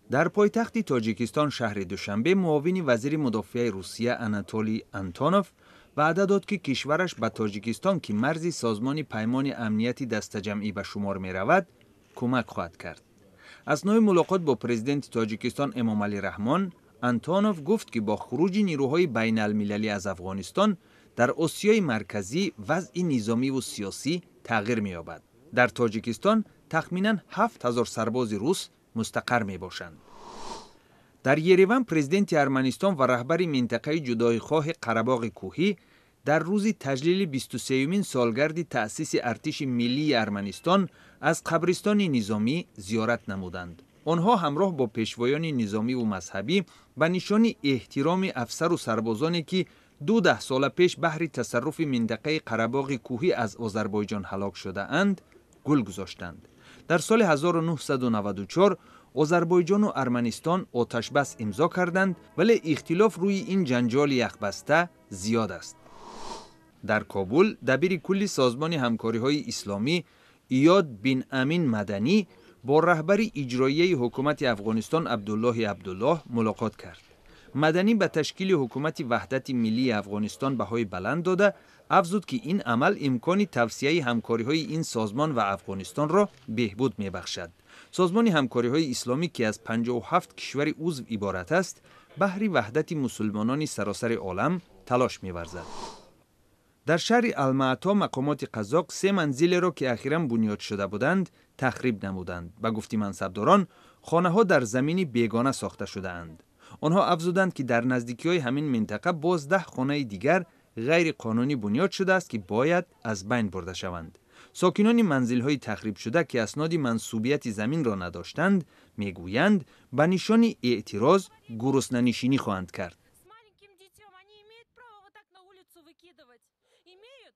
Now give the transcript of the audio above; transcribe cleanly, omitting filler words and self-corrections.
Дар пойтахти Тоҷикистон, шаҳри Душанбе, муовини вазири мудофиаи Русия Анатолий Антонов ваъда дод, ки кишвараш ба Тоҷикистон, ки марзи Созмони Паймони Амнияти Дастаҷамъӣ ба шумор меравад, кӯмак хоҳад кард. Аснои мулоқот бо президенти Тоҷикистон Эмомалӣ Раҳмон, Антонов гуфт, ки бо хуруҷи нирӯҳои байналмилалӣ аз Афғонистон дар Осиёи Марказӣ вазъи низомиву сиёсӣ тағйир меёбад. Дар Тоҷикистон тахминан 7000 сарбози рус мустақар мебошанд. Дар Ереван президенти Арманистон ва раҳбари минтақаи ҷудоихоҳи Қарабоғи Кӯҳӣ дар рӯзи таҷлили 23-юмин солгарди таъсиси Артиши Миллии Арманистон аз қабристони низомӣ зиёрат намуданд. Онҳо ҳамроҳ бо пешвоёни низомиву мазҳабӣ ба нишони эҳтироми афсару сарбозоне, ки ду даҳсола пеш баҳри тасарруфи минтақаи Қарабоғи Кӯҳӣ аз Озарбойҷон ҳалок шудаанд, гул гузоштанд. Дар соли 1994 Озарбойҷону Арманистон оташбас имзо карданд, вале ихтилоф рӯи ин ҷанҷоли яхбаста зиёд аст. Дар Кобул дабири кулли Созмони Ҳамкориҳои Исломӣ Иёд бин Амин Маданӣ бо раҳбари иҷроияи ҳукумати Афғонистон Абдуллоҳи Абдуллоҳ мулоқот кард. Маданӣ ба ташкили ҳукумати ваҳдати миллии Афғонистон баҳои баланд дода, афзуд, ки ин амал имкони тавсияи ҳамкориҳои ин созмон ва Афғонистонро беҳбуд мебахшад. Созмони Ҳамкориҳои Исломӣ, ки аз 57 кишвари узв иборат аст, баҳри ваҳдати мусулмонони саросари олам талош меварзад. Дар шаҳри Алмаато мақомоти қазоқ се манзилеро, ки ахиран бунёд шуда буданд, тахриб намуданд. Ба гуфти мансабдорон, хонаҳо дар замини бегона сохта шудаанд. Онҳо афзуданд, ки дар наздикиҳои ҳамин минтақа боз 10 хонаи дигар ғайриқонунӣ бунёд шудааст, ки бояд аз байн бурда шаванд. Сокинони манзилҳои тахрибшуда, ки асноди мансубияти заминро надоштанд, мегӯянд, ба нишони эътироз гуруснанишинӣ хоҳанд кард. С маленьким дитём они имеют право вот так на улицу выкидывать? Имеют?